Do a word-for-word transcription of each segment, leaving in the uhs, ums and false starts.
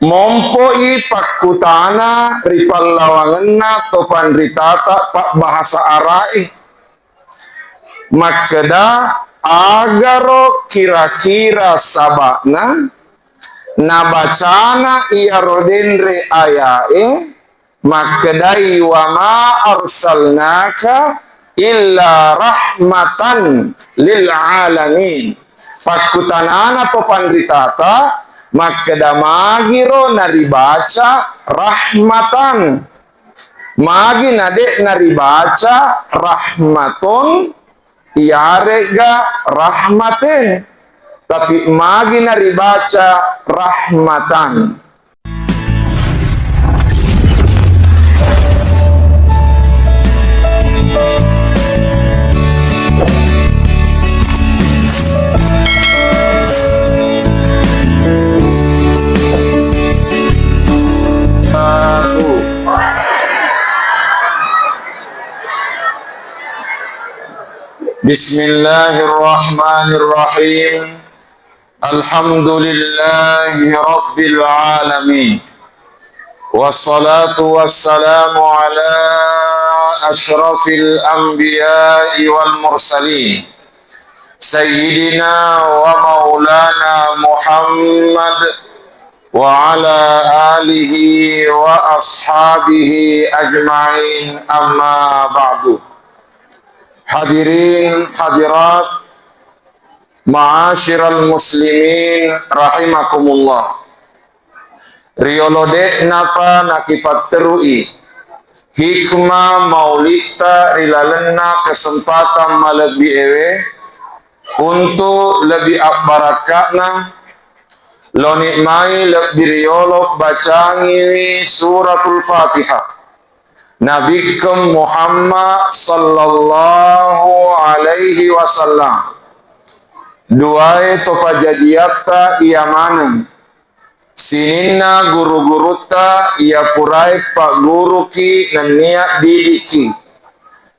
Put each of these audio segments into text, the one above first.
Mompo'i pakkutana ri pallawangenna to panritata pabbahasa Ara'e. Makkeda, agaro kira-kira saba'na nabacana iyaro denre aya'e, makkedai, "Wa ma arsalnaka illa rahmatan lil alamin." Pakkutanana to panritata, makkeda, "Magiro naribaca rahmatan?" Magi na de' naribaca rahmaton, iyare'ga rahmaten, tapi magi naribaca rahmatan. Bismillahirrahmanirrahim. Alhamdulillahi rabbil alamin. Wassalatu wassalamu ala asyrafil anbiya'i wal mursalin, sayyidina wa maulana Muhammad wa ala alihi wa ashabihi ajma'in, amma ba'du. Hadirin hadirat, ma'asyiral muslimin rahimakumullah. Riyolo de'napa nakipatterui hikmah maulitta ri lalenna kesempatan malebbi ewe, untuk lebbi abbarakka'na, loni mai lebbi riyolo bacangiwi Suratul Fatihah. Nabikkeng Muhammad sallallahu alaihi wasallam. Duae to pajajiatta iya maneng. Sininna guru-gurutta iya purae pagguruki nennia didikki.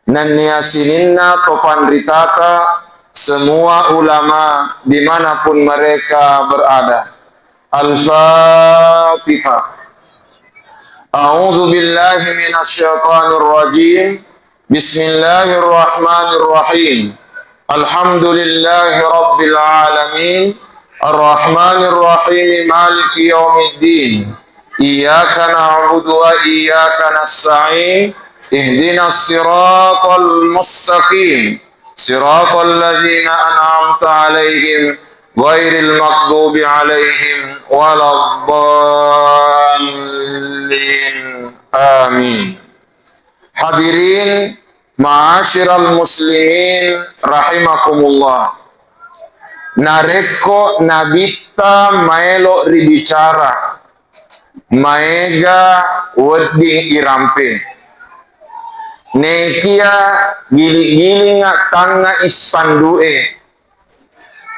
Nennia sininna to panritata, semua ulama dimanapun mereka berada. Al-Fatihah. A'udzu billahi minasy syaithanir rajim. Bismillahirrahmanirrahim. Alhamdulillahi rabbil alamin. Arrahmanirrahim. Maliki yaumiddin. Iyyaka na'budu wa iyyaka nasta'in. Ihdinas siratal mustaqim. Siratal ladzina an'amta 'alaihim ghairil maghdubi 'alaihim waladdallin. Amin. Hadirin ma'asyiral muslimin rahimakumullah. Narekko nabitta maelo ribicara, maega wedding irampe. Nekia giling-gilinga tangnga ispandu'e.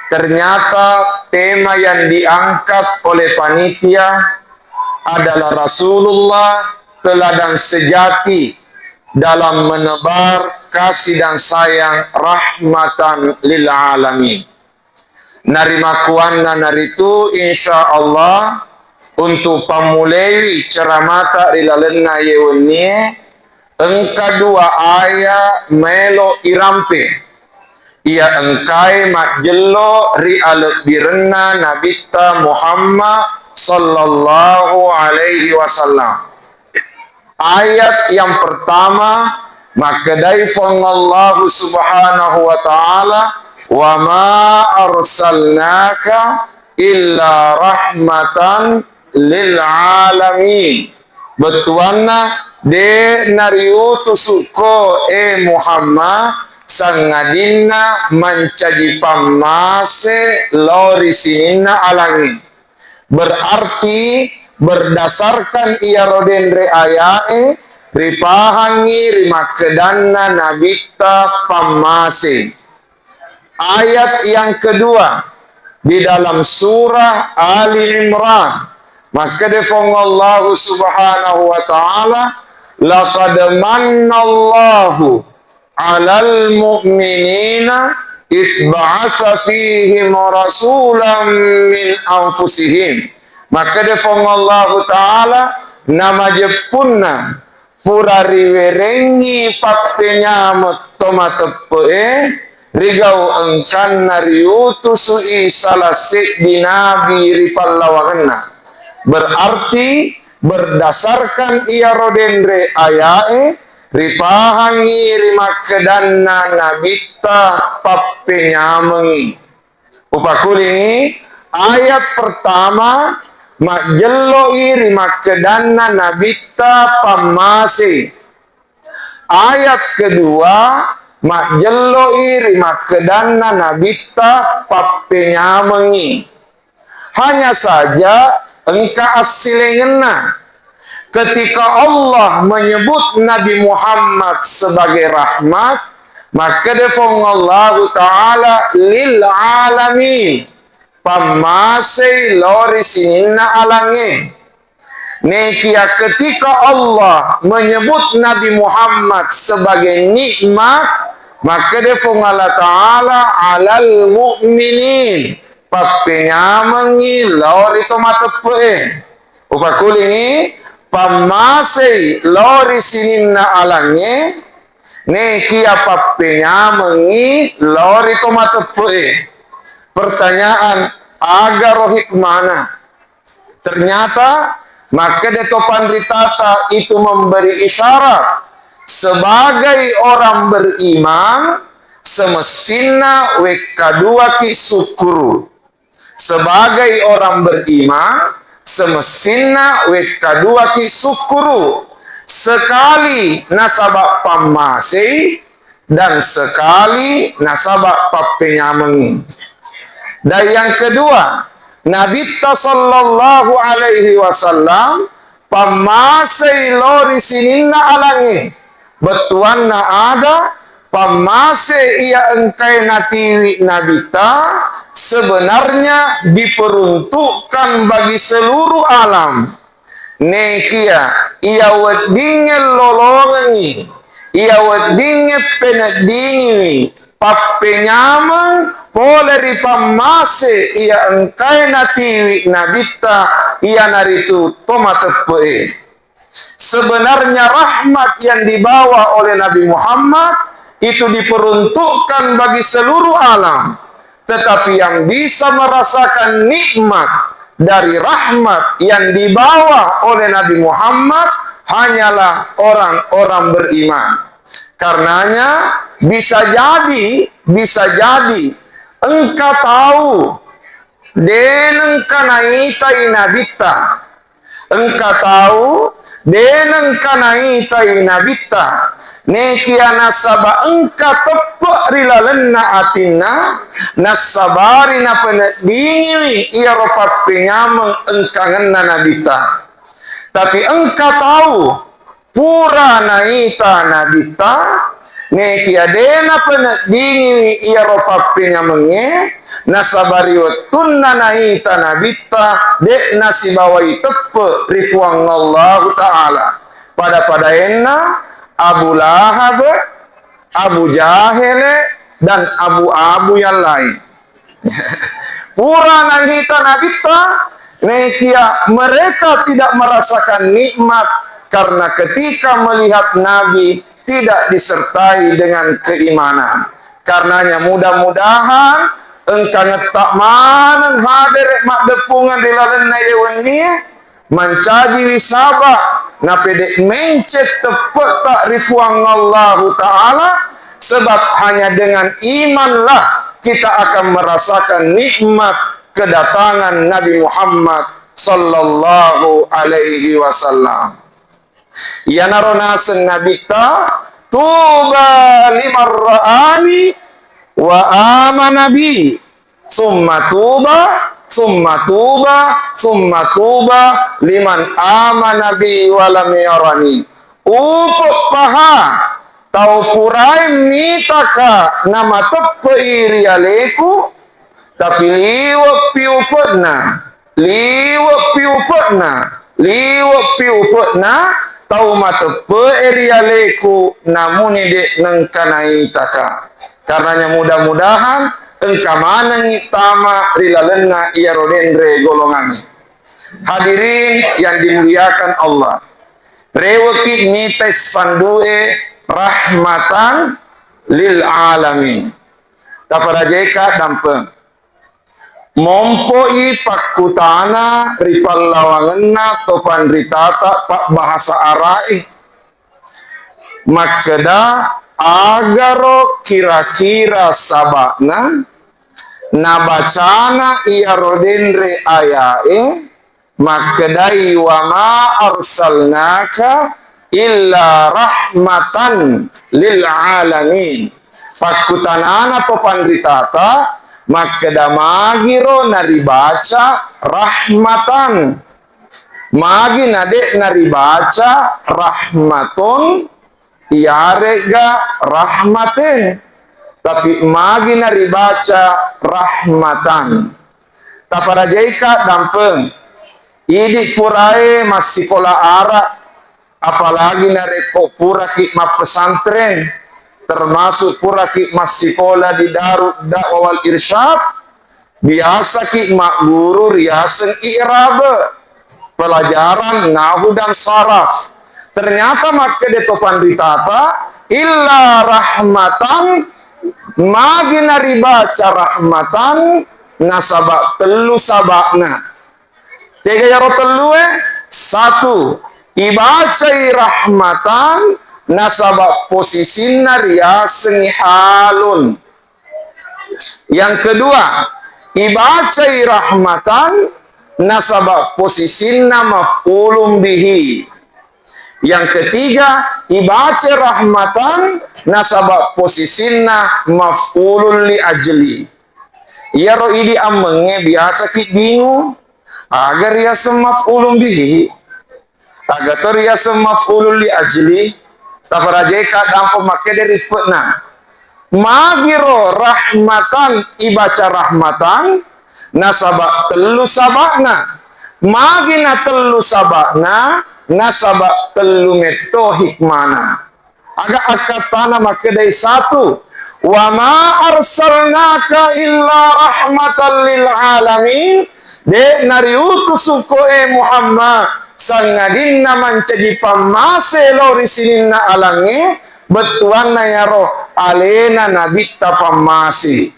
Ternyata tema yang diangkat oleh panitia adalah Rasulullah, teladan sejati dalam menebar kasih dan sayang rahmatan lil alamin. Narimakkuannanaritu, insya Allah, untuk pammulewi ceramata ri lalenna ye wennie, engka dua aya maelo irampe, iya engkae majjello ri alebbirenna Nabitta Muhammad sallallahu alaihi wasallam. Ayat yang pertama, makkedai Fuang Allahu Subhanahu wa Ta'ala, "Wa ma arsalnaka illa rahmatan lil alamin." Bettuanna, de' nariutusukko, e Muhammad, sangadinna mancaji pammase lao ri sininna alangnge. Berarti, berdasarkan iyaro denre aya'e, ripahangngi rimakkedanna Nabitta pammase. Ayat yang kedua, di dalam surah Ali Imran, makkeda Fuang Allahu Subhanahu wa Ta'ala, "Laqad mannallahu 'alal mu'minina idz ba'atsa fihim rasulan min anfusihim." Makkeda Fuang Allahu Ta'ala, namajeppunna pura riwerengngi pappenyameng to mateppe'e, rigau engkanna riutusu'i salah seddi nabi ri pallawangenna. Berarti berdasarkan iyaro denre aya'e, ripahangngi rimakkedanna nabitta pappenyamengngi. Upakulingi, ayat pertama majjello'i rimakkedanna nabitta pammase. Ayat kedua majjello'i rimakkedanna nabitta pappenyamengngi. Hanya saja engka assilengenna. Ketika Allah menyebut Nabi Muhammad sebagai rahmat, makkeda Fuang Allahu Ta'ala lil alamin, pammasei lao ri sininna alangnge. Nekia ketika Allah menyebut Nabi Muhammad sebagai nikmat, makkeda Fuang Allah Ta'ala alal mu'minin, pappenyamengngi lao ri to mateppe'e. Upakulingi, pammasei lao ri sininna alangnge, nekia pappenyamengngi lao ri to mateppe'e. Pertanyaan, aga ro hikmana? Ternyata, makkeda to panritata itu memberi isyarat, sebagai orang beriman, semestinna wekkaduaki sukkuru. Sebagai orang beriman, semestinna wekkaduaki sukkuru. Sekali nasaba pammasei, dan sekali nasaba pappenyamengngi. Dan yang kedua, Nabitta sallallahu alaihi wasallam pammasei lao ri sininna alangnge. Bettuanna aga? Pammase iya engkae natiwi Nabitta sebenarnya diperuntukkan bagi seluruh alam. Nekia iya weddingnge lolongengngi, iya weddingnge peneddingiwi pappenyameng pole ri pammase iya engkae natiwi Nabitta, iyanaritu to mateppe'e. Sebenarnya rahmat yang dibawa oleh Nabi Muhammad itu diperuntukkan bagi seluruh alam. Tetapi yang bisa merasakan nikmat dari rahmat yang dibawa oleh Nabi Muhammad hanyalah orang-orang beriman. Karenanya, bisa jadi, bisa jadi engka tau de nengka naitai Nabitta. Engka tau de nengka naitai Nabitta, nekia nasaba engka teppe ri lalenna atinna, nassabari napeneddingiwi iyaro pappenyameng engkangenna Nabitta. Tapi engka tau pura naita Nabitta, nekia de napeneddingiwi iyaro pappenyamengnge, nasaba ri wettunna naita Nabitta, de nasibawai teppe ri Puang Allahu Ta'ala. Pada-padaenna Abu Lahab, Abu Jahele, dan abu-abu yang lain. Pura naita Nabitta, nekia mereka tidak merasakan nikmat karena ketika melihat Nabi tidak disertai dengan keimanan. Karenanya mudah-mudahan engka ngetta maneng hadere maddeppungeng ri lalenna iye wennie, mancajiwi saba, napede mencet teppe'ta ri Puang Allahu Ta'ala, sebab hanya dengan imanlah kita akan merasakan nikmat kedatangan Nabi Muhammad sallallahu alaihi wasallam. Iyanaro naseng Nabitta, "Tuba liman ra'ani wa amana bi, summa tuba, summa tuba, summa tuba liman amana bi wa lam yarani." Upe' paha tau purae mitaka namateppe'i ri aleku, tapi liwe'pi upe'na, liwe'pi upe'na, liwe'pi upe'na tau mateppe'e ri aleku, namuni de' nengka naitaka. Karenanya mudah-mudahan engka manengngi tama ri lalenna iyaro denre golongangnge. Hadirin yang dimuliakan Allah, reweki mita spandue rahmatan lil alamin. Taparajeka dampeng. Mompoi pakkutana ri pallawangenna to panritata pabbahasa Arae. Makkeda, agaro kira-kira saba'na nabacana iyaro denre ayae, makkedai, "Wa ma arsalnaka illa rahmatan lil alamin." Pakkutanana to panritata, makkeda, magiro naribaca rahmatan. Magi na de' naribaca rahmaton, iyare'ga rahmaten, tapi magi naribaca rahmatan. Taparajaika dampeng. Idi purae massikola ara, apalagi narekko puraki mappesantren, termasuk puraki massikola di Darud Da'wah wal Irsyad, biasaki magguru riaseng i'rabe, pelajaran nahu dan saraf. Ternyata makkede to panritata, illa rahmatan, magi naribaca rahmatan, nasaba tellu saba'na. Tega yaro tellue? Satu, ibacai rahmatan, nasaba posisinna riasengi halun. Yang kedua, ibacai rahmatan nasaba posisinna maf'ulun bihi. Yang ketiga, ibaca rahmatan nasaba posisinna maf'ulun li ajli. Iyaro idi ammengnge biasaki bingung, aga riaseng maf'ulun bihi? Aga to riaseng maf'ulun li ajli? Taparajeka dampo makkede rippe'na. Magiro rahmatan ibaca rahmatan, nasaba tellu saba'na. Magi na tellu saba'na, nasaba tellu metto hikmana. Aga akkattana makkedai satu, "Wa ma arsalnaka illa rahmatan lil alamin," de' nariutusukko e Muhammad sangadinna mancaji pammase lao ri sininna alangnge, bettuanna yaro alena nabitta pammase.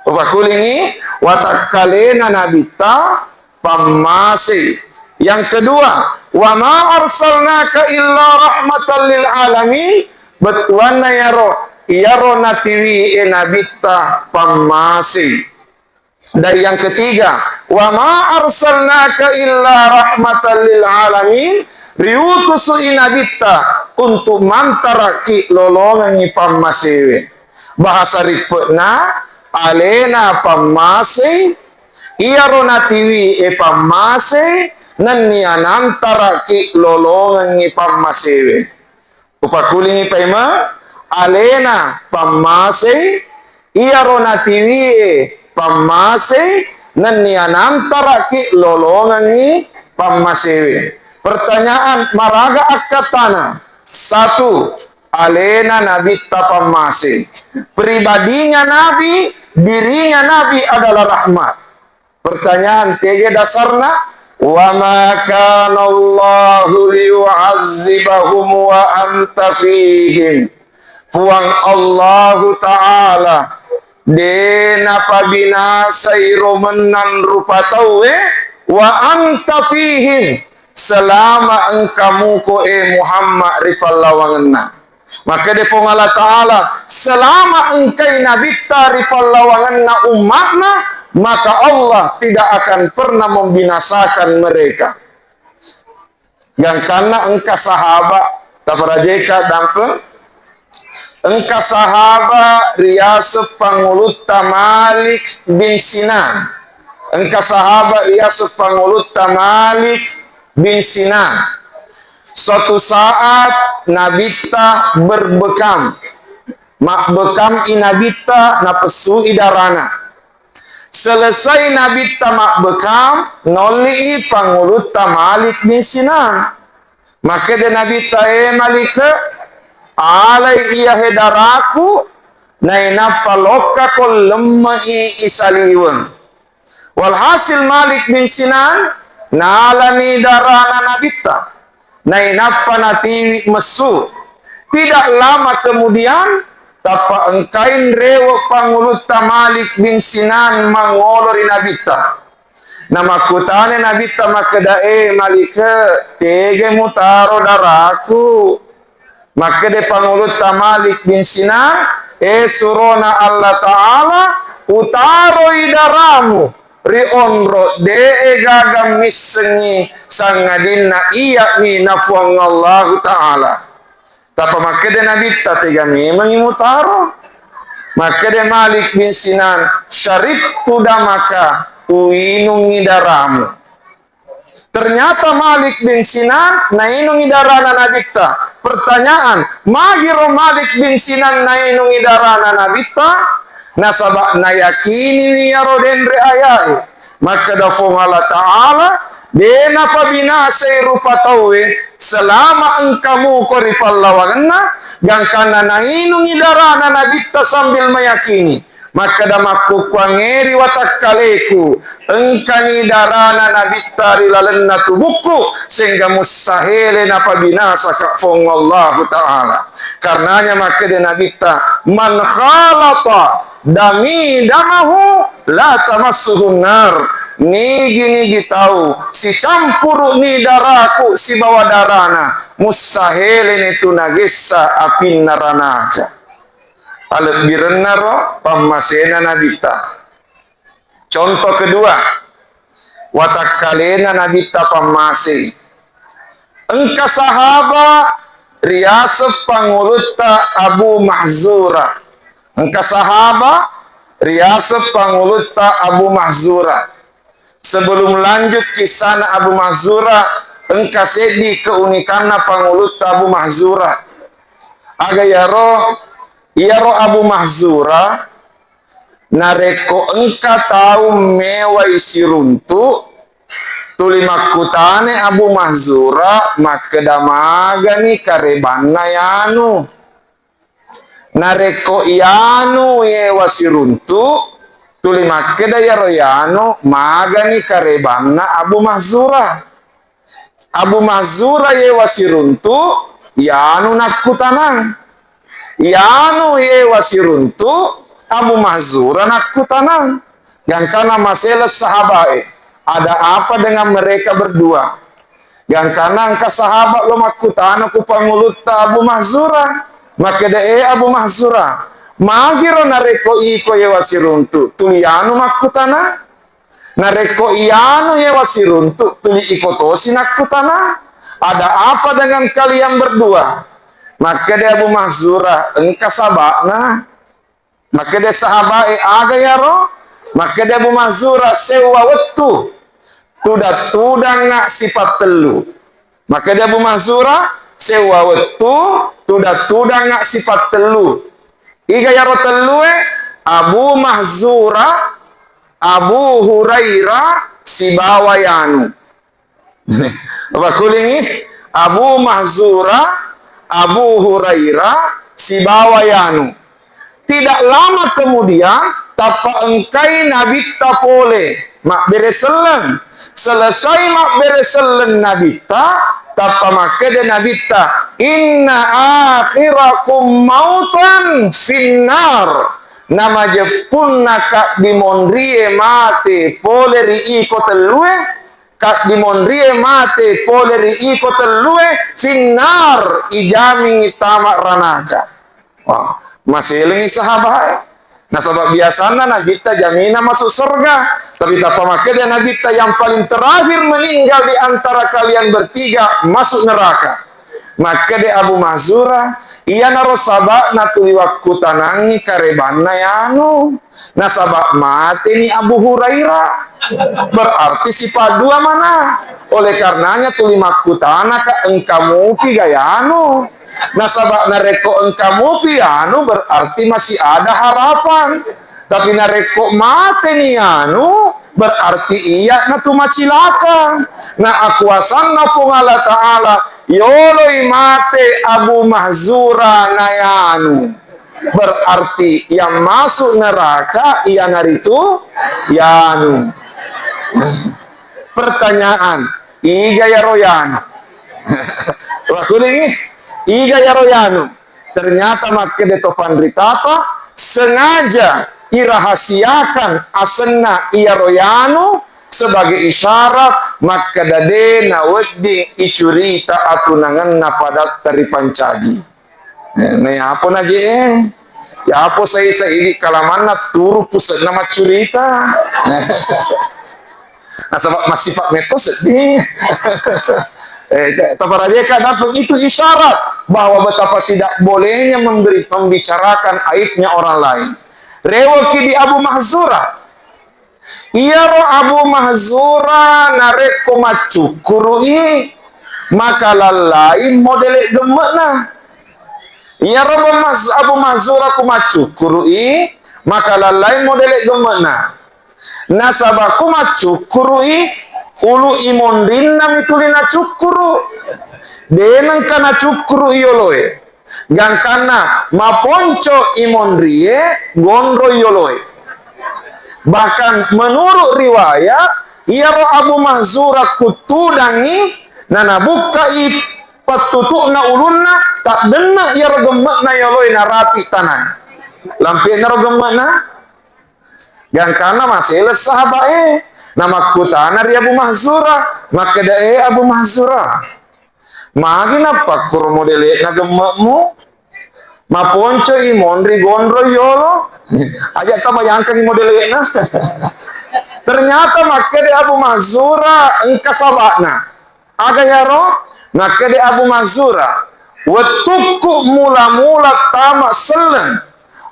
Upakulingi, watakkalena nabitta pammase. Yang kedua, "Wa ma arsalnaka illa rahmatan lil alamin," bettuanna yaro, iyaro natiwi e nabitta pammase. Dan yang ketiga, "Wa ma arsalnaka illa rahmatan lil alamin," riutusui nabitta untuk mantaraki lolongengi pammasewe. Bahasa rippe'na, alena pammase, iyaro natiwi e pammase, nennia nantaraki lolongengi pammasewe. Upakulingi paimeng, alena pammase, iyaro natiwi e pammase, nennia nantaraki lolongengi pammasewe. Pertanyaan, maraga akkattana? Satu, alena nabitta pammase. Pribadinya nabi, dirinya nabi adalah rahmat. Pertanyaan, tege dasarna? "Wa ma kana Allahu liyu'azzibahum wa anta fihim." Puang Allahu Ta'ala de' napabinasai ro mennang rupa tauwe, wa anta fihim, selama engka muko e Muhammad ri pallawangenna. Makkeda Puang Allah Ta'ala, selama engkai nabitta ri pallawangenna ummatna, maka Allah tidak akan pernah membinasakan mereka. Gangkanna engka sahaba, taparajeka dampeng, engka sahaba riaseng pangulutta Malik bin Sinan. Engka sahaba riaseng pangulutta Malik bin Sinan. Suatu saat nabitta berbekam, mabbekam i nabitta, napessui darana. Selesai nabitta mabbekam, nolli i pangulutta Malik bin Sinan. Makkeda nabitta, "E Malik, alai iyahe daraku, nainappa lokkako lemme i isaliweng." Walhasil Malik bin Sinan Nalani darana Nabitta, nainappa natiwi messu. Tidak lama kemudian, tappa engkai nrewe pangulutta Malik bin Sinan mangolo ri Nabitta. Namakkutana Nabitta makkeda, "E Malike, tega mutaro daraku?" Makkeda pangulutta Malik bin Sinan, "E surona Allah Ta'ala, utaroi daramu ri onro de'e gaga missengngi sangadinna iya'mi na Puang Allahu Ta'ala." Tappa makkeda Nabitta, "Tega memangngi mutaro?" Makkeda Malik bin Sinan, "Syaribtu damaka, uinungngi daramu." Ternyata Malik bin Sinan nainungi darana Nabitta. Pertanyaan, magiro Malik bin Sinan nainungi darana Nabitta? Nasaba nayakiniwi iyaro denre ayae. Makkeda Puang Allah Ta'ala, de napabinasai rupa tauwe selama engka muko ri pallawangenna, gangkanna nainungi darana Nabitta sambil meyakini. Makkeda, "Makkukkuangngeri watakkaleku, engkani darana Nabitta ri lalenna tubukku, sehingga mustahele napabinasaka Puang Allahu Ta'ala." Karenanya makkeda Nabitta, "Man khalata dami damahu la tamassuhun nar." Nigi-nigi tau sicampuruni daraku sibawa darana, mustahele nitu nagessa apinna ranaka. Alebbirennaro pammasena Nabitta. Contoh kedua, watakkalena Nabitta pammase. Engka sahaba riaseng pangulutta Abu Mahzura. Engka sahaba riaseng pangulutta Abu Mahzura. Sebelum lanjut kisahna Abu Mahzura, engka seddi keunikanna pangulutta Abu Mahzura. Aga iyaro? Iyaro Abu Mahzura, narekko engka tau mewai siruntu, tuli makkutana Abu Mahzura, makkeda, "Magani karebanna yanu?" Narekko iyanu yewa siruntu, tuli makkeda iyaro iyanu, "Magani karebanna Abu Mahzura?" Abu Mahzura yewa siruntu, iyanu nakkutanang. Iyanu yewa siruntu, Abu Mahzura nakkutanang. Gangkana maseleng sahabae, "Ada apa dengan mereka berdua?" Gangkana engka sahabat lo makkutana ku pangulutta Abu Mahzura. Makkeda, "E Abu Mahzura, magiro narekko iko yewa siruntu, tuli anu makkutana? Narekko iyanu yewa siruntu, tuli iko tosi nakkutana? Ada apa dengan kalian berdua?" Makkeda Abu Mahzura, "Engka saba'na." Makkeda sahabae, "Aga iyaro?" Makkeda Abu Mahzura, "Sewwa wettu, tudang-tudangnga sipattellu." Makkeda Abu Mahzura, "Sewwa wettu, tudang-tudangnga sipattellu." Iga iyaro tellue? Abu Mahzura, Abu Hurairah, sibawa iyanu. Pakkulingi, Abu Mahzura, Abu Hurairah, sibawa iyanu. Tidak lama kemudian, tappa engkai Nabitta pole mabbere selleng. Selesai mabbere selleng Nabitta, tappa makkeda Nabitta, "Inna akhirakum mautan finnar." Namajeppunna kaddimonrie mate pole ri iko tellue, kaddimonrie mate pole ri iko tellue, finnar, ijamingi tama ranaka. Wah, maselengi sahabae. Nasaba biasanna Nabitta jamina masuk surga. Tapi tappa makkeda Nabitta, "Yang paling terakhir meninggal di antara kalian bertiga masuk neraka." Makkeda Abu Mahzura, "Iyanaro saba'na tuli wakkutanangi karebanna yanu. Nasaba mateni Abu Hurairah. Berarti sipaddua mana. Oleh karenanya tuli makkutanaka engka mupi ga yanu. Nasaba narekko engka mupi yanu, berarti masih ada harapan. Tapi narekko mateni yanu, berarti iya natu macilaka." Na akuasanna Puang Allah Ta'ala, yoloi mate Abu Mahzura na yanu. Berarti yang masuk neraka iyanaritu yanu. Pertanyaan, iga yaro yanu? Wakulingi, iga yaro yanu? Ternyata makkeda to panritata, sengaja irahasiakan asenna iyaro yanu sebagai isyarat makkeda de nawedding icurita atunangenna padatta ripancaji. Eh, na yapo na je, eh. Yapo sai-sai idi kalamanna turu puse'na maccurita. Nasaba massifa metto seddi. Eh, taparajeka dampeng itu isyarat bahwa betapa tidak bolehnya memberi, membicarakan aibnya orang lain. Rewoki di Abu Mahzura. Iyaro Abu Mahzura narekko maccukkuru'i, maka lallai modele gemme'na. Iyaro Abu Mahz-, Abu Mahzura ku maccukkuru'i, maka lallai modele gemme'na. Nasaba ku maccukkuru'i, ulu imonrinna mituli nacukkuru. De nengka nacukkuru iyoloe. Gangkanna maponco imonrie, gonro yoloe. Bahkan menurut riwayat, iyaro Abu Mahzura kuttudangi, nanabukkai pattutu'na ulunna, taddenne iyaro gemme'na yoloe narapi tanai. Lampe'naro gemme'na, gangkanna masele sahabae, namakkutana ri Abu Mahzura, makkeda, "E Abu Mahzura, magi nappakkuro modele'na gemme'mu? Maponco i monri gonro yolo." Aja tabayangkan i modele'na. Ternyata makkeda Abu Mahzura engka saba'na. Aga yaro? Makkeda Abu Mahzura, wettukku mula-mula tama selleng,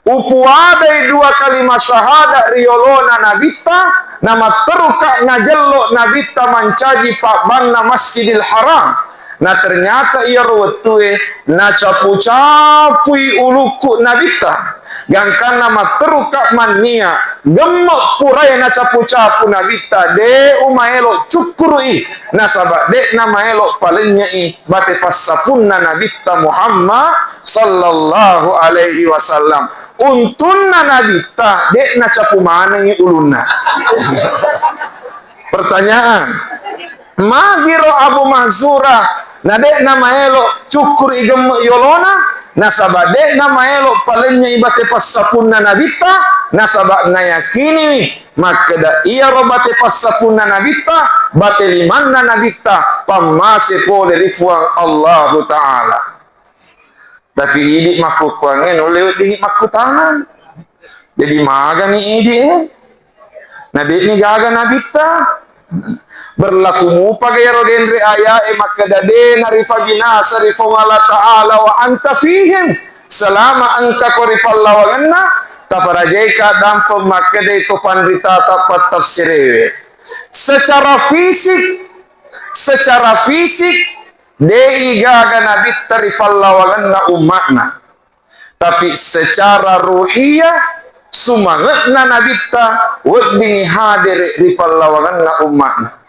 upuadai dua kalima syahadat ri yolona Nabitta, namatteruka najello Nabitta mancaji pabbanna Masjidil Haram. Na ternyata iyaro wettue nacapu-capui ulukku Nabitta. Gangkanna matteruka mannia gemme purae nacapu-capu Nabitta, de umaelo cukkuru'i, nasaba de'na maelo palennyei bate passapunna Nabitta Muhammad sallallahu alaihi wasallam. Untunna Nabitta, de nacapu manengi ulunna. Pertanyaan, magiro Abu Mahzura na de namaelo cukkuru i gemme yolona, nasaba de namaelo palennyei bate passapunna Nabitta, nasaba nayakiniwi makkeda iyaro bate passapunna Nabitta, bate limanna Nabitta, pammase pole ri Puang Allahu Ta'ala. Tapi idi makkukkuangnge nulle weddingi makkutana. Jadi magani idi e? Na de'ni gaga Nabitta? Berlaku mupa ga iyaro denre aya'e makkeda de naripabinasa ri Puang Allah Ta'ala wa anta fihim, selama engkako ri pallawangenna? Taparajaika dampeng makkedai to panritata pattafsirewe. Secara fisik, secara fisik, de'i gaga Nabitta ri pallawangenna umma'na. Tapi secara ruhiyah, sumange'na Nabitta weddingi hadere ri pallawangenna umma'na.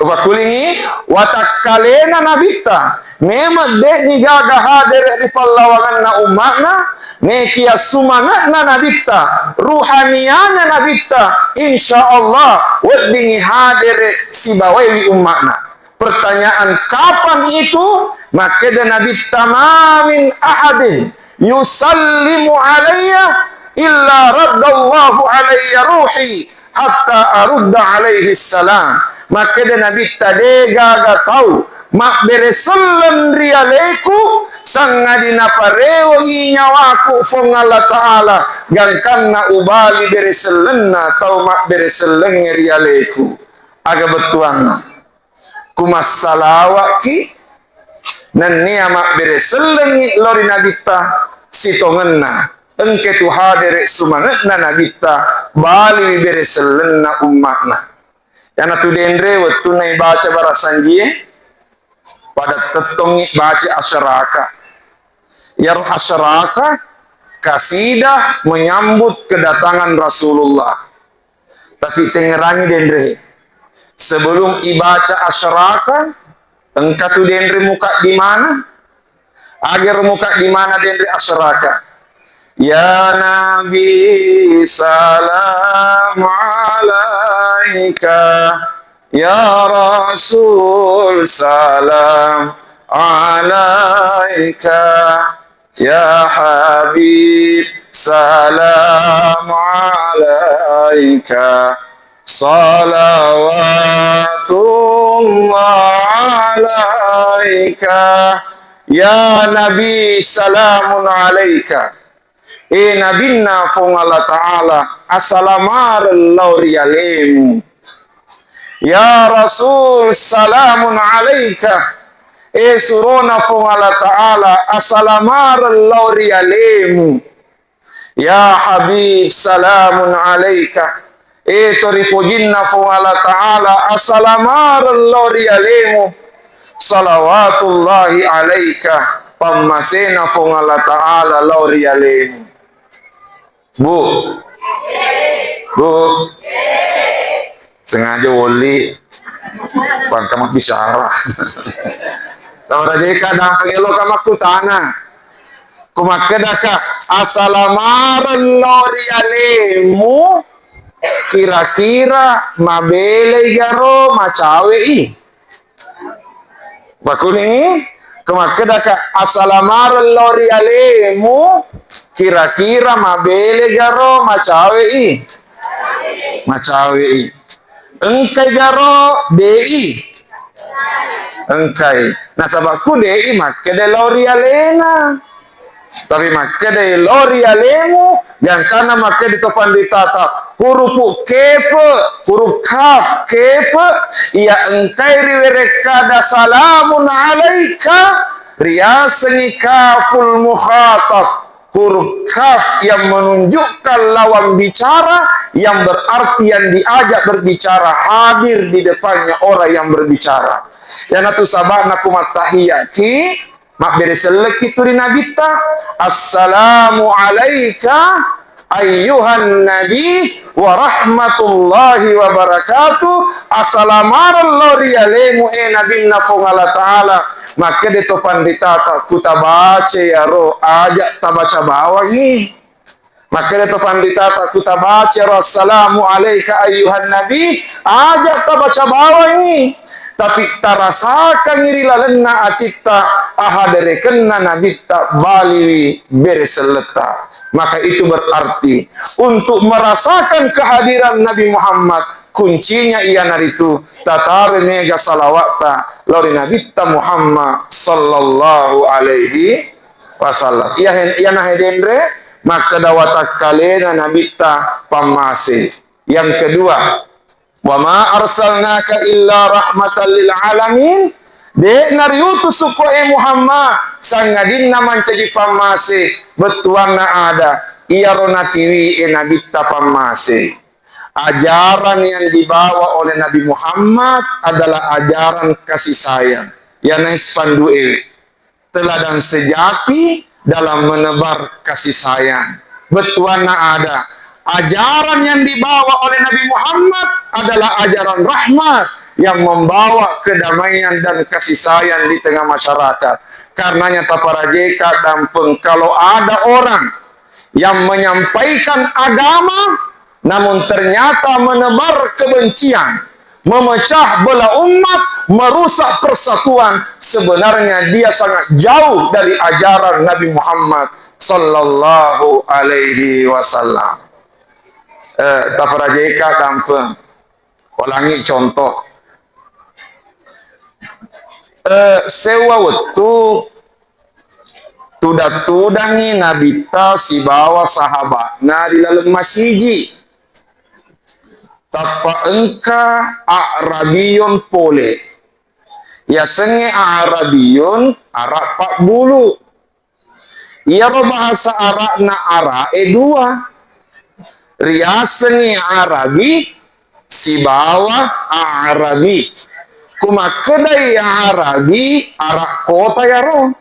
Upakkulingi, watakkalena Nabitta memang de'ni gaga hadere ri pallawangenna umma'na, nekia sumange'na Nabitta, ruhaniyana Nabitta, insya Allah weddingi hadere sibawaiwi umma'na. Pertanyaan, kapan itu? Makkeda Nabitta, "Ma min ahadin yusallimu alayya illa raddallahu alayya ruhi hatta arudda alaihi salam." Makkeda Nabitta, de gaga tau mabbere selleng ri aleku sangadi naparewo'i nyawaku Puang Allah Ta'ala gangkanna ubali bere sellenna tau mabbere sellengnge ri aleku. Aga bettuanna? Kumassalawa'ki, nennia mabbere sellengngi lao ri Nabitta, sitongenna engka tu hadere sumange'na Nabitta, baliwi bere sellenna umma'na. Iyanatu denre wettunna ibaca barasanjie, pada tettongngi baca asyaraka. Iyaro asyaraka, kasidah menyambut kedatangan Rasulullah. Tapi tengngerangi denre. Sebelum ibaca asyaraka, engka tu denre mukaddimana. Agero mukaddimana denre asyaraka. Ya Nabi, salam alaika. Ya Rasul, salam alaika. Ya Habib, salam alaika. Salawatullah alaika. Ya Nabi, salamun alaika. E Nabinna Fuang Allah Ta'ala, asalamareng lao ri alemu. Ya Rasul, salamun alaika. E surona Fuang Allah Ta'ala, asalamareng lao ri alemu. Ya Habib, salamun alaika. E to ripojinna Fuang Allah Ta'ala, asalamareng lao ri alemu. Salawatullahi alaika. Pammasena Fuang Allah Ta'ala lao ri alemu. Bu. Bu. Sengaja woli. Pangka mabbicara. Tau rajeka dampeng eloka makkutana. Ku makkedaka, asalamareng lao ri alemu, kira-kira mabelei garo macawei? Makkuningi, ku makkedaka, asalamareng lao ri alemu, kira-kira mabele garo macawei? Macawei. Engkai garo, dei? Engkai. Nasaba ku dei makkeda lao ri alena. Tapi makkeda lao ri alemu, gangkanna makkeda to panritata, hurufu kefe, huruf kaf, kefe, iya engkai riwerekkada salamun alaika, riasengi kaful mukhatab, huruf kaf yang menunjukkan lawan bicara, yang berarti yang diajak berbicara hadir di depannya orang yang berbicara. Iyanatu saba'na ku mattahiyaki, mabbere sellekki tu ri Nabitta, "Assalamu alaika ayyuhan nabi wa rahmatullahi wa barakatuh." Asalamareng lao ri alemu, e Nabinna Fuang Allah Ta'ala. Makkeda to panritata, ku tabaca iyaro, aja tabaca bawangi. Makkeda to panritata, ku tabaca ro, "Assalamu alaika ayyuhan nabi," aja tabaca bawangi, tapi tarasakangi ri lalenna atitta ahaderekenna nabitta baliwi bere selletta. Maka itu berarti untuk merasakan kehadiran Nabi Muhammad, kuncinya iyanaritu tataro mega salawatta lao ri Nabitta Muhammad sallallahu alaihi wasallam. Iya hen-, iyana hedenre makkeda watakkalena Nabitta pammase. Yang kedua, "Wa ma arsalnaka illa rahmatan lil alamin." De'na riutus ko e Muhammad sangadinna mancaji pammase bettuanna ada, iyaro natiwi e Nabitta pammase. Ajaran yang dibawa oleh Nabi Muhammad adalah ajaran kasih sayang. Iyana spanduk ewe. Teladan sejati dalam menebar kasih sayang. Bettuanna ada, ajaran yang dibawa oleh Nabi Muhammad adalah ajaran rahmat yang membawa kedamaian dan kasih sayang di tengah masyarakat. Karenanya taparajeka dampeng, kalau ada orang yang menyampaikan agama namun ternyata menebar kebencian, memecah belah umat, merusak persatuan, sebenarnya dia sangat jauh dari ajaran Nabi Muhammad sallallahu alaihi wasallam. Eh, taparajeka dampeng. Ulangi contoh. Eh, sewwa wettu tudang-tudangngi Nabitta sibawa sahabatna ri laleng masiji. Tappa engka A'rabiyun pole. Yasengnge A'rabiyun, Arab pabbulu. Iyaro bahasa Arabna Ara'e dua. Riasengngi Arabi sibawa A'rabi. Ku makkedai Arabi, Arab kota yaro.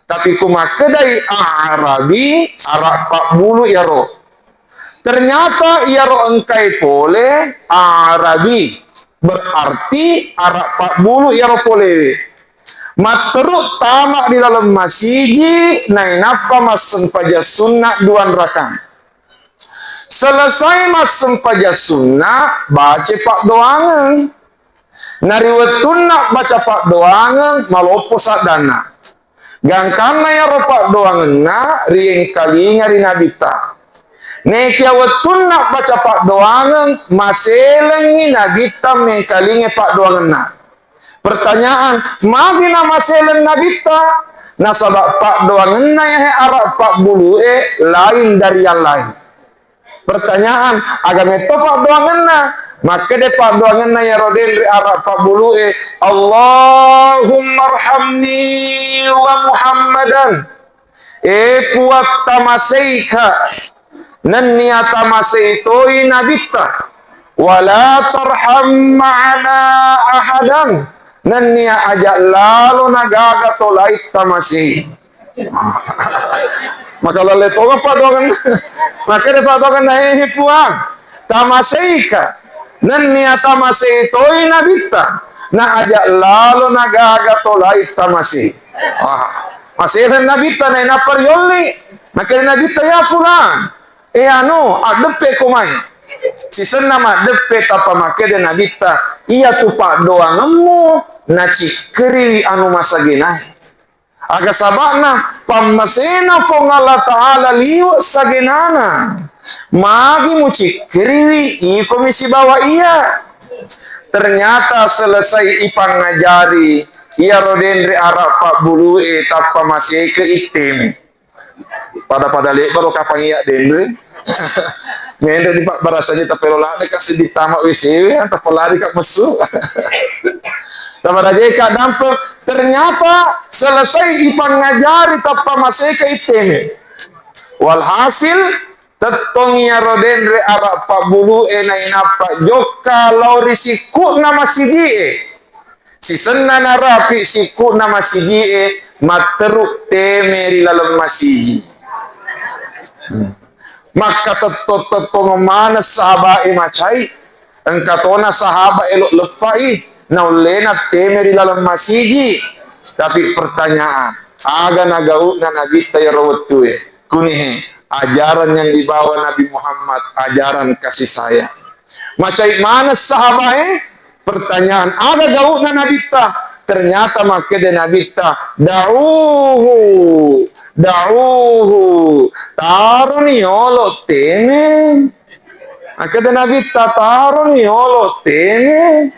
Tapi ku makkedai A'rabi, Arab pabbulu yaro. Ternyata iyaro engkai pole Arabi, berarti Arab pabbulu iyaro polewe. Matteru tama di laleng masiji, nainappa massempajang sunna dua rakang. Selesai massempajang sunna, baca paddoangeng. Na ri wettunna baca paddoangeng, maloppo saddanna. Gangkanna iyaro paddoangenna riengkalinga ri Nabitta. Nekia wettunna baca paddoangeng, maselengngi Nabitta mengkalinga paddoangenna. Pertanyaan, magi namaseleng Nabitta? Nasaba paddoangenna yahe ara pabbulu'e lain dari yang lain. Pertanyaan, aga metto paddoangenna? Makkeda paddoangenna iyaro denre ara pabbulu'e, "Allahummarhamni wa Muhammadan." E Puang, tamaseika, nennia tamasei toi Nabitta. "Wala tarham ma'ana ahadan." Nennia aja lalo nagaga to lain tamasei. Maka lalle tonga paddoangenna. Makkeda paddoangenna, "He Puang, tamaseika, nennia tamasei toi Nabitta, na aja lalo nagaga to lain tamasei." Wah, maseleng Nabitta nainappa riolli. Makkeda Nabitta, "Ya Fulan, e anu, addeppe ko mai." Sisenna maddeppe tappa makkeda Nabitta, "Iyatu paddoangemmu nacikkeriwi anu masagenae." Aga saba'na, pammasena Puang Allah Ta'ala liwe' sagenana. Magi mucikkeriwi, ikomi sibawa iya. Ternyata selesai ipangajari, iyaro denre ara pabbulu'e tappa maseke itteme. Pada-pada lebbaro kapang iya denre. Menre di pabbarasaja tapelo ladde ka seddi tama W C W, tappa lari ka messu. Tappa rajai ka dampeng. Ternyata selesai ipangajari tappa maseke itteme. Walhasil, tettong iyaro denre ara pabbulu'e nainappa jokka lao ri sikku'na masiji'e. Sisenna narapi sikku'na masiji'e, matteru teme ri laleng masiji. Hmm. Makkatetto-tettongeng maneng sahaba'e macai. Engka tona sahaba elo leppai, naullena teme ri laleng masiji. Tapi pertanyaan, aga nagau'na Nabitta iyaro wettue? Kunihe, ajaran yang dibawa Nabi Muhammad, ajaran kasih sayang. Macai maneng sahabae, pertanyaan, aga gau'na Nabitta? Ternyata makkeda Nabitta, "Da'uhu, da'uhu, taroni yolo teme." Makkeda Nabitta, "Taroni yolo teme."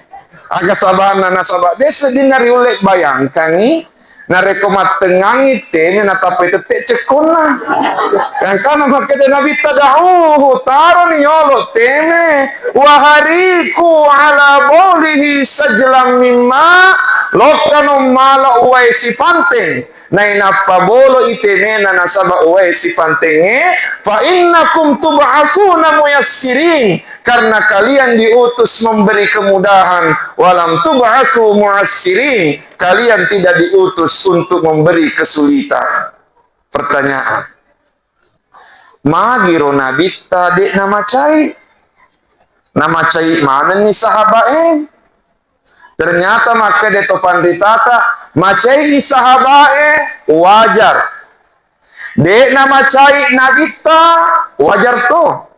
Aga saba'na? Nasaba de' seddinna riulle bayangkangi, narekko mattengngangi teme natappai tette cekkonna. Gangkanna makkeda Nabitta, "Da'uhu, taroni yolo teme, wahariku ala baulihi sajlan mimma, lokkano mala uwae sipanteng." Nainappa bolo i temena nasaba uwae sipantengnge, "Fa innakum tub'atsuna muyassirin," karena kalian diutus memberi kemudahan, "walam tub'atsu mu'assirin," kalian tidak diutus untuk memberi kesulitan. Pertanyaan, magiro Nabitta de' namacai? Namacai manenni sahabae? Ternyata makkeda to panritata, macai sahabae, wajar. De' namacai Nabitta, wajar to.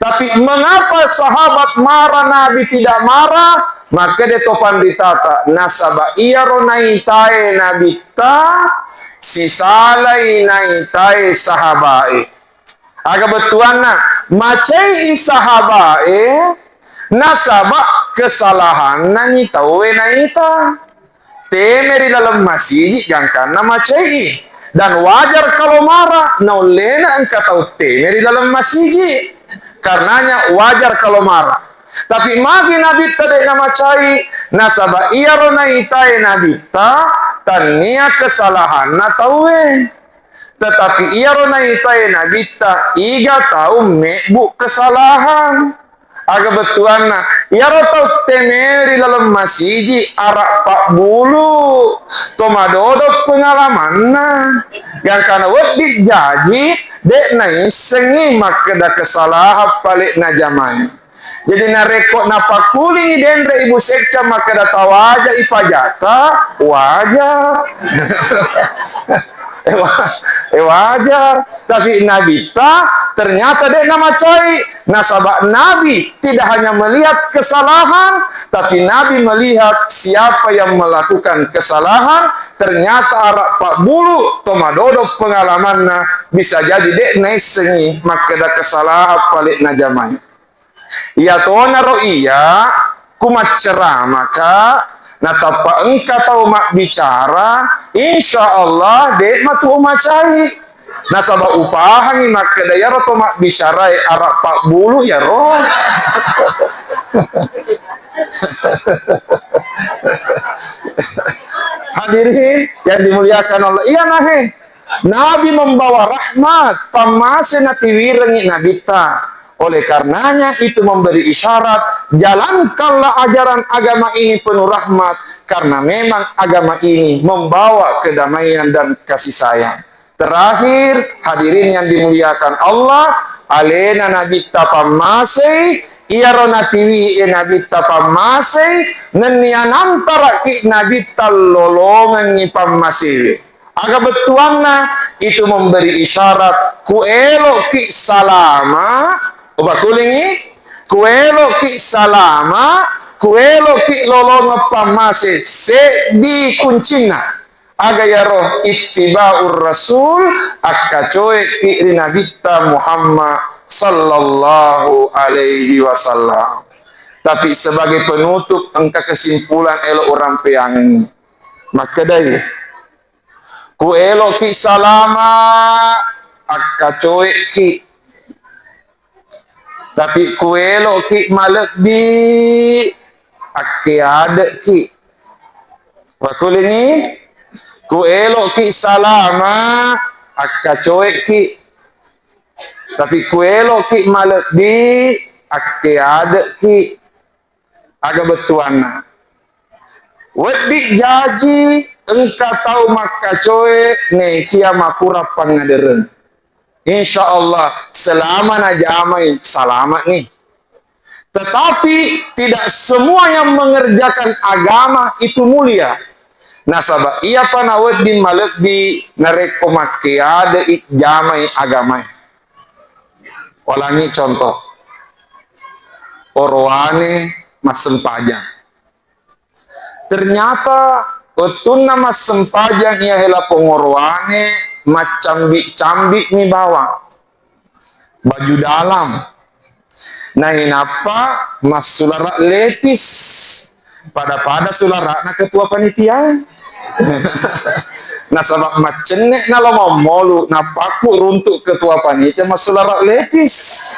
Tapi mengapa sahabat marah, Nabi tidak marah? Makkeda to panritata, nasaba iyaro naitae Nabitta sisalai naitae sahabae. Aga bettuanna? Macai sahabae nasaba kesalahanna ni tauwe naita. Teme ri laleng masiji gangkanna macai. Dan wajar kalau marah, naullena engka tau teme ri laleng masiji. Karenanya wajar kalau marah. Tapi magi Nabitta de' namacai? Nasaba iyaro naitae Nabitta tannia kesalahanna tauwe. Tetapi iyaro naitae Nabitta, iga tau mebbu kesalahan. Aga bettuanna, iyaro tau teme ri laleng masiji ara pabbulu, to madodo pengalamanna. Gangkana wedding jaji, de' naissengi makkeda kesalahan pale najamai. Jadi narekko napakulingi denre Ibu Sekca makkeda tawaja ipajata, wajar. Eh, wa-, eh, wajar. Tapi Nabitta ternyata de' namacai. Nasaba Nabi tidak hanya melihat kesalahan, tapi Nabi melihat siapa yang melakukan kesalahan. Ternyata araq pabbulu to madodo pengalamanna, bisa jadi de' naissengi makkeda kesalahan pale najamai. Iyatonaro iya, ku macceramaka, natappa engka tau mabbicara, insya Allah de' matu umacai. Nasaba upahangi makkeda iyaro to mabbicarae araq pabbulu iyaro. Hadirin yang dimuliakan Allah, iya nahe. Nabi membawa rahmat, pammase natiwirengngi Nabitta. Oleh karenanya itu memberi isyarat, jalankanlah ajaran agama ini penuh rahmat, karena memang agama ini membawa kedamaian dan kasih sayang. Terakhir, hadirin yang dimuliakan Allah, alena Nabitta pammasei, iyaro natiwie Nabitta pammasei, nennia nantaraki Nabitta lolongengngi pammasewe. Aga bettuanna? Itu memberi isyarat, ku eloki salama, upakulingi, ku eloki salama, ku eloki lolongeng pammase, seddi kuncinna. Aga yaro? Ittiba'ur Rasul, akkacoeki ri Nabitta Muhammad sallallahu alaihi wasallam. Tapi sebagai penutup, engka kesimpulan elo urampeangengngi. Makkedai, ku eloki salama, akkacoeki. Tapi ku eloki malebbi, akkeadeki. Wakulingi, ku eloki salama, akkacoeki. Tapi ku eloki malebbi, akkeadeki. Aga bettuanna? Wedding jaji engka tau makkacoe nekia makurang pangngadereng. Insya Allah, selama najamai, selamat nih. Tetapi tidak semua yang mengerjakan agama itu mulia. Nasaba iyapa nawedding malebbi narekko makkeadei jamai agamae. Walangi contoh. Orowane massempajang. Ternyata wettunna massempajang iya hela pongorowane, maccambi-cambi mi bawang, baju dalam. Nainappa massulara lepis, pada-pada sularana ketua panitia. Nasaba maccenne nalo mammolu, napakku runtuk ketua panitia massulara lepis.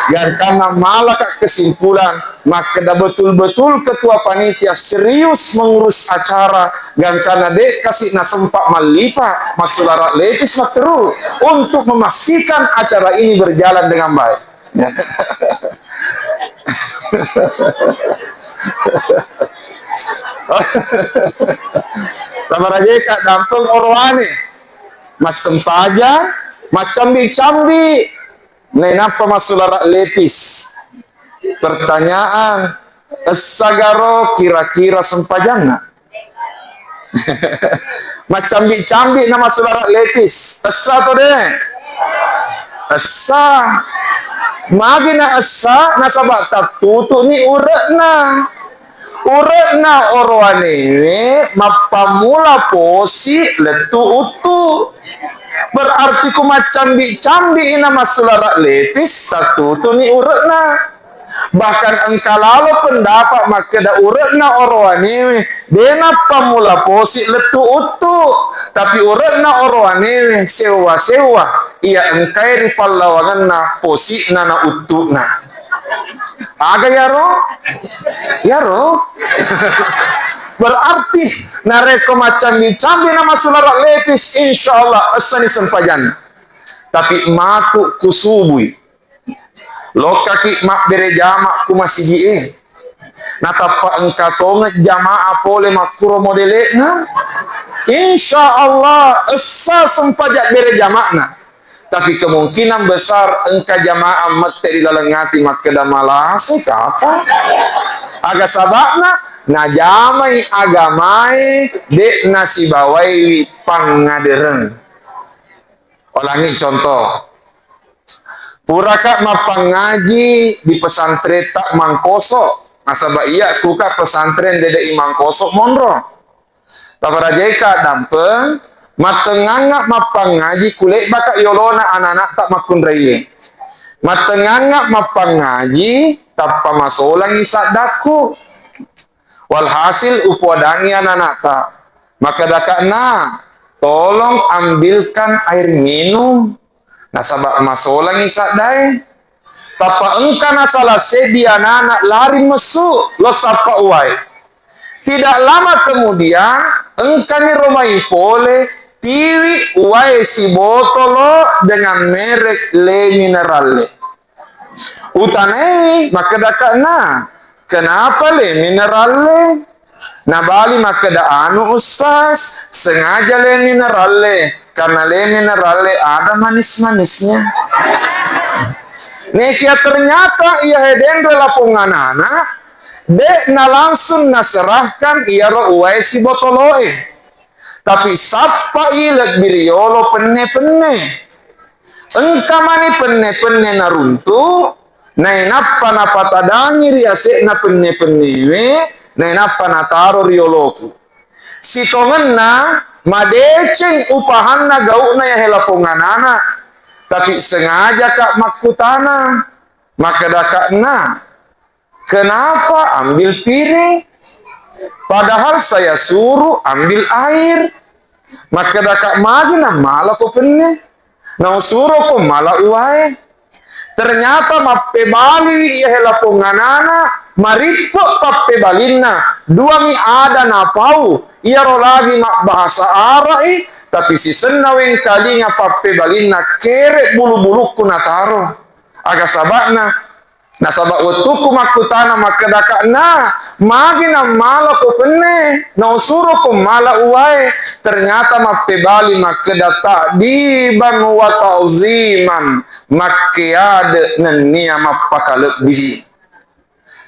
Gangkanna malaka kesimpulan, makkeda betul-betul ketua panitia serius mengurus acara, gangkanna de kasi nasempa mallipa, massulara lepis matteru untuk memastikan acara ini berjalan dengan baik. Tamarajeka dampeng orowane, massempajang, maccambi-cambi, nainappa massulara lepis. Pertanyaan, essagaro kira-kira sempajanna? Maccambi-cambi na massulara lepis. Essa to de? Essa. Magi na essa? Nasaba tattutu ni ure'na. Ure'na orowanewe mappammula posi lettu uttu. Berarti ku maccambi-cambi na massulara lepis, tattutu ni ure'na. Bahkan engka lalo pendapat makkeda ure'na orowanewe de nappammula posi lettu uttu, tapi ure'na orowanewe sewwa-sewwa iya engkae ri pallawangenna posi'na na uttu'na. Aga yaro? Yaro? Berarti narekko maccambi-cambi na massulara lepis, insya Allah essani sempajanna. Tapi matu kusubui. Lokkaki mabbere jama ku masiji'e. Natappa engka tongeng jamaah pole makkuro modele'na. Insya Allah, essa sempaja bere jama'na. Tapi kemungkinan besar engka jamaah mette ri laleng ati makkeda, "Malase kapa?" Aga saba'na? Najamai agamae, de'na sibawaiwi pangngadereng. Ulangi contoh. Puraka mappangngaji di pesantren ta Mangkoso? Nasaba iya kuka pesantren dede i Mangkoso monro. Taparajaika dampeng, mattengngangnga mappangngaji kulebbaka yolona anak-anakta makkunraie. Mattengngangnga mappangngaji tappa masolangi saddakku. Walhasil, upoadangi anak-anakta. Makkedaka'na, "Tolong ambilkan air minum." Nasaba masolangi saddae. Tappa engka nasala seddi anak-anak lari messu lo sappa uwae. Tidak lama kemudian, engkani ro mai pole, tiwi uwae sibotolo dengan merek Le Minerale. Utanaiwi, makkedaka'na, "Kenapa Le Minerale?" Nabali makkeda, "Anu Ustaz, sengaja Le Minerale, karena Le Minerale ada manis-manisnya." Nekia ternyata iya he denre laponganana, de'na langsung naserahkan iyaro uwae sibotoloe. Tapi sappai lebbi riolo penne-penne. Engka mani penne-penne naruntu, nainappa napatadangi ri ase'na penne-pennewe, nainappa nataro ri oloku. Sitongenna madeceng upahanna gau'na yahe laponganana, tapi sengajaka makkutana, makkedaka'na, "Kenapa ambil piring? Padahal saya suruh ambil air." Makkedaka, "Magi nammalako penne? Nausuroko mala uwae." Ternyata mappebaliwi iya hela ponganana, marippe pappebalinna, duami ada napau, iyaro lagi mabbahasa Ara'i, tapi sisenna wengkalinga pappebalinna kere bulu-bulukku nataro. Aga saba'na? Nasaba wettukku makkutana makkedaka'na, "Magi nammalako penne, nausuroko mala uwae?" Ternyata mappebali makkeda, "Ta'diban wa ta'ziman, makkeade nennia mappakalebbihi."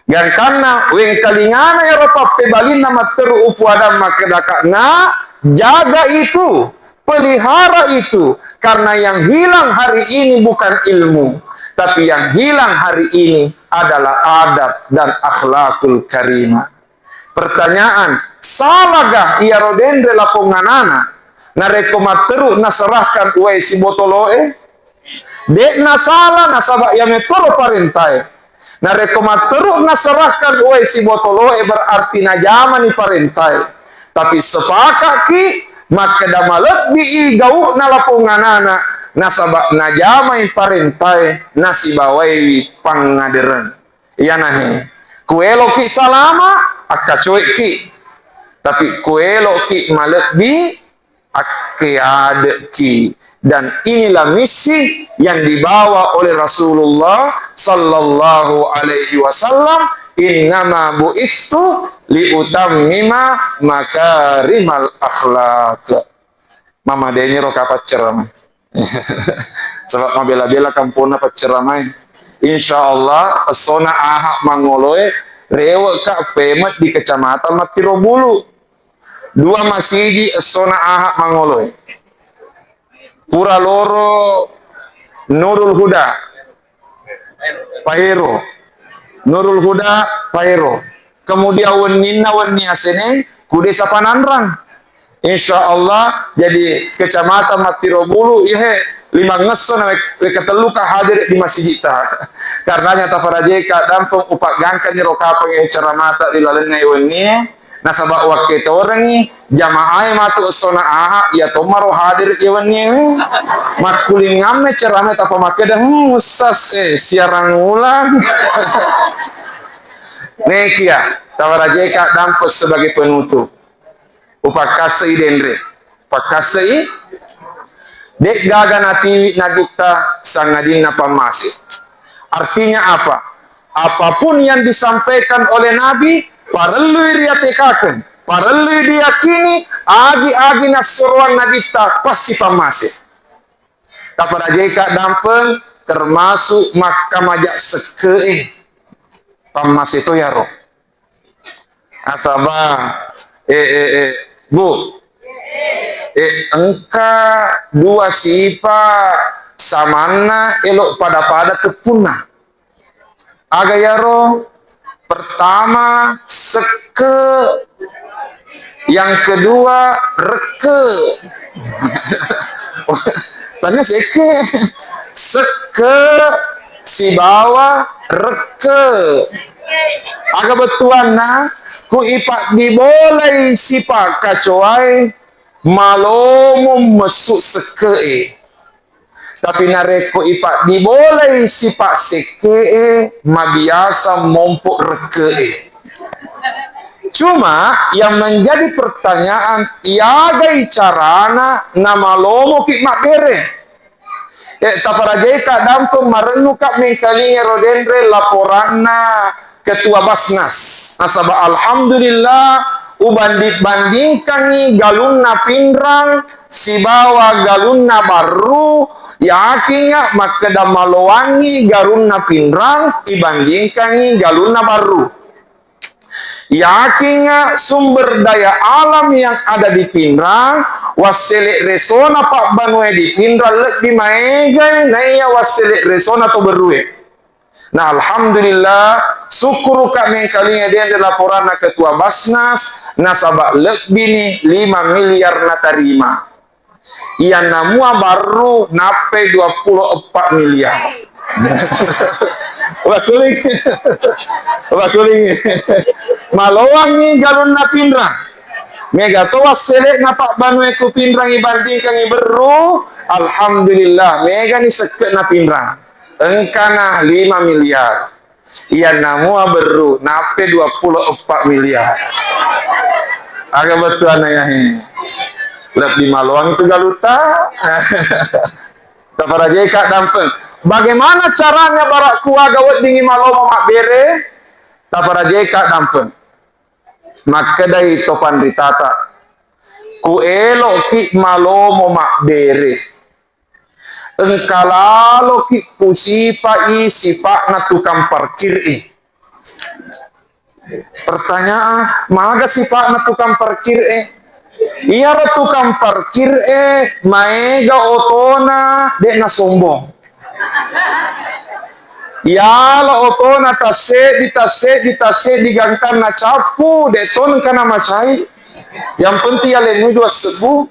Gangkanna wengkalingana iyaro pappebalinna matteru upuadang makkedaka'na, "Jaga itu, pelihara itu, karena yang hilang hari ini bukan ilmu, tapi yang hilang hari ini adalah adab dan akhlakul karimah." Pertanyaan, salagah iyaro denre laponganana narekko matteru naserahkan uwae sibotoloe? De'na sala, nasaba iya mettoro parentae. Narekko matteru naserahkan uwae sibotoloe, berarti najamani parentae. Tapi sepakatki makkeda malebbi'i gau'na laponganana, nasaba najamai parentae, nasibawaiwi pangngadereng. Iyanahe, kueloki salama, akkacoekki. Tapi kueloki malebbi, akkeadeki. Dan inilah misi yang dibawa oleh Rasulullah sallallahu alaihi wasallam, "Innama bu'istu liutammima makarimal akhlak." Mama deniro kapaccerama. Sebab mabela-bela kamponna pacceramae. Insya Allah, essona aha mangoloe, rewekka pemet di Kecamatan Mattirobulu. Dua masigi essona aha mangoloe. Pura loro Nurul Huda, Paero. Nurul Huda, Paero. Kemudian wenninna wenni asene ku Desa Pananrang. Insya Allah, jadi Kecamatan Mattirobulu, ihe, limangesso na wek-, wekatelluka hadir di masjidta. Karenanya tafarajeka dampeng upaggangkanni ro kapang ceramata ri lalenna wennie. Nasaba wakketorengngi jamaae matu essona aha, iya tommaro hadir iya wennie. Makkulingamme cerame tappa makkeda, "Hmm, Ustaz, eh, siaran ulang." Nekia, tawarajeka dampeng sebagai penutup. Upakkasei denre. Pakkasei, de'gaga natiwi nabitta sangadinna pammase. Artinya apa? Apapun yang disampaikan oleh Nabi, parellui riatekakeng, parellui diyakini, agi-agi nassuroang nabitta, pasti pammase. Taparajeka dampeng, termasuk makkamaja sekke'e. Pammase to yaro. Nasaba, eh, eh, eh, Bu, eh, engka dua sipa samanna elo pada-pada teppunna. Aga yaro? Pertama, sekke. Yang kedua, rekke. Tania sekke. Sekke sibawa rekke. Aga bettuanna, ku ipaddibolai sipa kacoae, malomo messu sekke'e. Tapi narekko ipaddibolai sipa sekke'e, mabiasa mompo rekke'e. Cuma yang menjadi pertanyaan, iagai carana namalomoki mabbere? Eh, taparajeka dampeng, marennuka mengkalinga ro denre laporanna Ketua Basnas. Nasaba alhamdulillah, ubanding-bandingkangi galunna Pinrang sibawa galunna Barru, yakinga makkeda maloangngi galunna Pinrang ibandingkangi galunna Barru. Yakinga sumber daya alam yang ada di Pinrang, wassele resona pabbanue di Pinrang lebbi maegai naiya wassele resona to Berrue. Nah, alhamdulillah, sukkuruka mengkalinga denre laporanna Ketua Basnas, nasaba lebbini lima miliar natarima. Iyanna mua Barru nappai dua puluh empat miliar. Wakuling. Wakuling. Maloangngi galunna Pinrang. Mega to wassele'na pabbanue ku Pinrang ibandingkangi Berru, alhamdulillah, megani sekke'na Pinrang. Engkana lima miliar. Iyanna mua Berru, nappai dua puluh empat miliar. Aga bettuanna yahe? Lebbi maloang itu galutta. Taparajeka dampeng. Bagaimana caranya barakku aga weddingi malomo mabbere? Taparajeka dampeng. Makkedai to panritata, ku eloki malomo mabbere. Engka laloki pusipai sipa'na tukang parkir e. Pertanyaan, maga sipa'na tukang parkir e? Iyaro tukang parkir e maega otona, de'na sombong. Iyalo otona tasseddi, tasseddi, tasseddi gangkanna cappu, de' to engka namacai. Yang penting yalennui dua sebbu.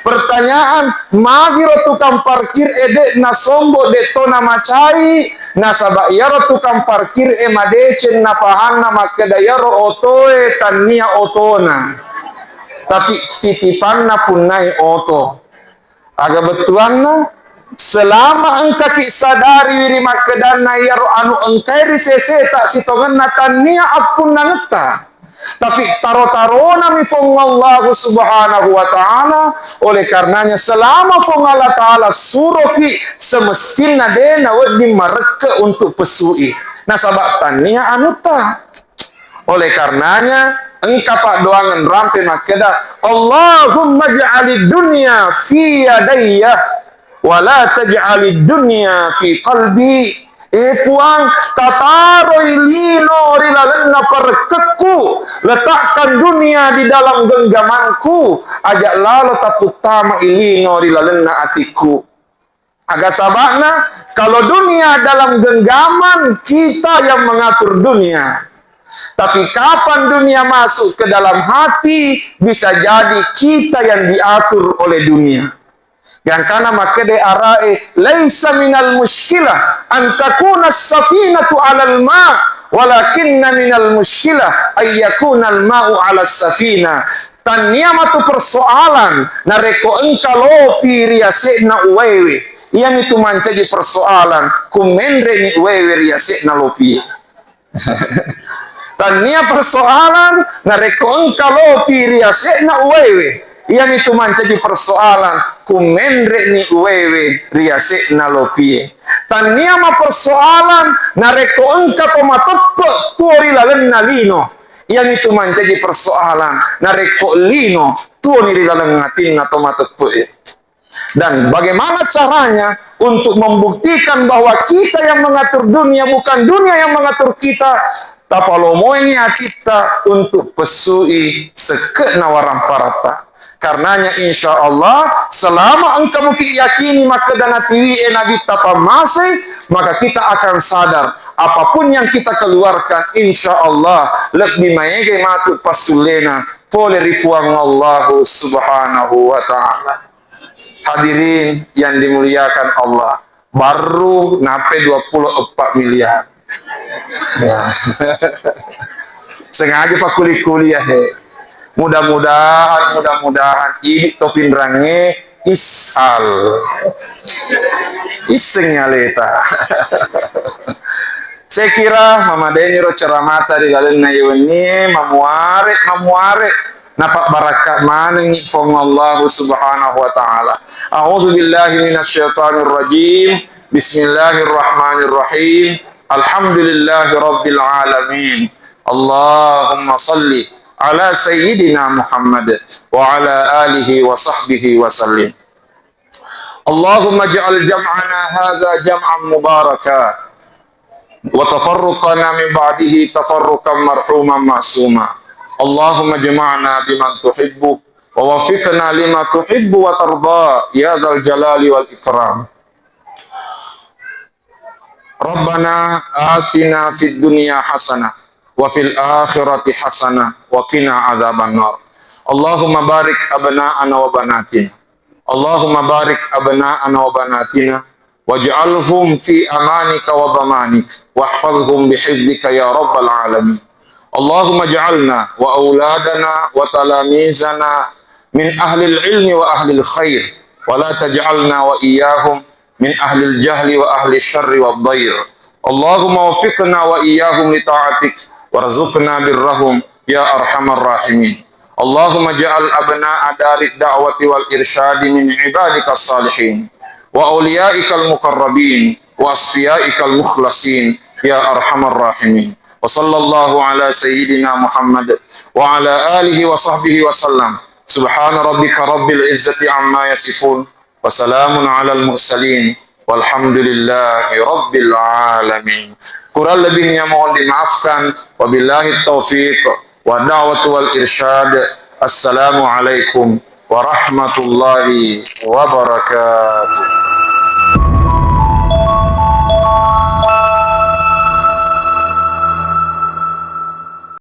Pertanyaan, magiro tukang parkir e de'na sombong, de' to namacai, nasaba iyaro tukang parkir e madeceng napahanna makkeda iyaro otoe tannia otona. Tapi titipanna punnai oto. Aga bettuanna? Selama engkaki sadari ri makkedanna iyaro anu engkae ri seseta sitongenna tannia appunnangetta. Tapi taro-taronami Puang Allah Subhanahu wa Ta'ala, oleh karenanya selama Puang Allah Ta'ala suroki, semestinna de' nawedding marekke untuk pesui. Nasaba tannia anutta. Oleh karenanya, engka paddoangeng rampe makkeda, "Allahumma ij'alid dunya fi yadayya, wa la taj'alid dunya fi qalbi." Eh Puang, tataroi lino ri lalenna parekkekku, letakkan dunia di dalam genggamanku, aja lalo taputtamai lino ri lalenna atikku. Aga saba'na? Kalau dunia dalam genggaman, kita yang mengatur dunia. Tapi kapan dunia masuk ke dalam hati, bisa jadi kita yang diatur oleh dunia. Gangkana makkeda arae, "Laisa minal mushkilah an takuna safinatu alal ma, walakinna minal mushkilah ayyakunal ma'u ala safina." Tannia matu persoalan narekko engka lopi ri yase'na uwaewe. Iyamitu mancaji persoalan, ku menre'ni uwaewe ri yase'na lopie. Tannia persoalan narekko engka lopi ri yase'na uwaewe. Iyamitu mancaji persoalan, ku menre'ni uwaewe ri yase'na lopie. Tannia mapersoalan narekko engka to mateppe' tuo ri lalenna lino. Iyamitu mancaji persoalan narekko lino tuoni ri laleng atinna to mateppe'e. Dan bagaimana caranya untuk membuktikan bahwa kita yang mengatur dunia, bukan dunia yang mengatur kita? Tapalomoini atitta untuk pessui sekke'na waramparatta. Karenanya, insya Allah, selama engka muki yakini makkeda natiwie Nabitta pammasei, maka kita akan sadar apapun yang kita keluarkan, insya Allah, lebbi maegai matu passullena pole ri Puang Allahu Subhanahu wa Ta'ala. Hadirin yang dimuliakan Allah, baru nape dua puluh empat miliar. Ya. Sengaja pakkuli-kuli ya, he. Mudah-mudahan, mudah-mudahan idi to pinrangnge isal. Iseng aleta. Saya kira mamadeniro ceramata ri lalenna yewennie mamuare, mamuare. Napabbarakka manengngi Puang Allahu Subhanahu wa Ta'ala. A'udzu billahi minasyaitonir rajim. Bismillahirrahmanirrahim. Alhamdulillahi rabbil alamin. Allahumma salli ala sayyidina Muhammad wa ala alihi wa sahbihi wa sallim. Allahumma ja'al jam'ana hadza jam'an mubaraka wa tafarruqana min ba'dihi tafarruqan marhuman ma'suma. Allahumma jama'na biman tuhibbu wa wafiqna lima tuhibbu wa tarda ya dzal jalali wal ikram. Rabbana atina fid dunya hasanah wa fil akhirati hasanah wa qina adzabannar. Allahumma barik abna'ana wa banatina. Allahumma barik abna'ana wa banatina waj'alhum fi amanika wa dhamanik wahfazhum bihifzika ya rabbal alamin. Allahumma ij'alna wa auladana wa talamizana min ahlil ilmi wa ahlil khair wa la taj'alna wa iyyahum min ahlil jahli wa ahli syarri wa dhair. Allahumma waffiqna wa iyyahum li ta'atik warzuqna birrahum ya arhamar rahimin. Allahumma ja'al abna'a darid da'wati wal irsyadi min ibadika salihin wa awliyaikal muqarrabin wa asfiyaikal mukhlasin ya arhamar rahimin. Wa sallallahu ala sayyidina Muhammad wa ala alihi wa sahbihi wa sallam. Subhana rabbika rabbil izzati amma yasifun. Wa salamun alal mursalin. Walhamdulillahi rabbil alamin. Kurang lebihnya mohon dimaafkan. Wabillahi taufiq wa da'watu wal irsyad. Assalamualaikum warahmatullahi wabarakatuh.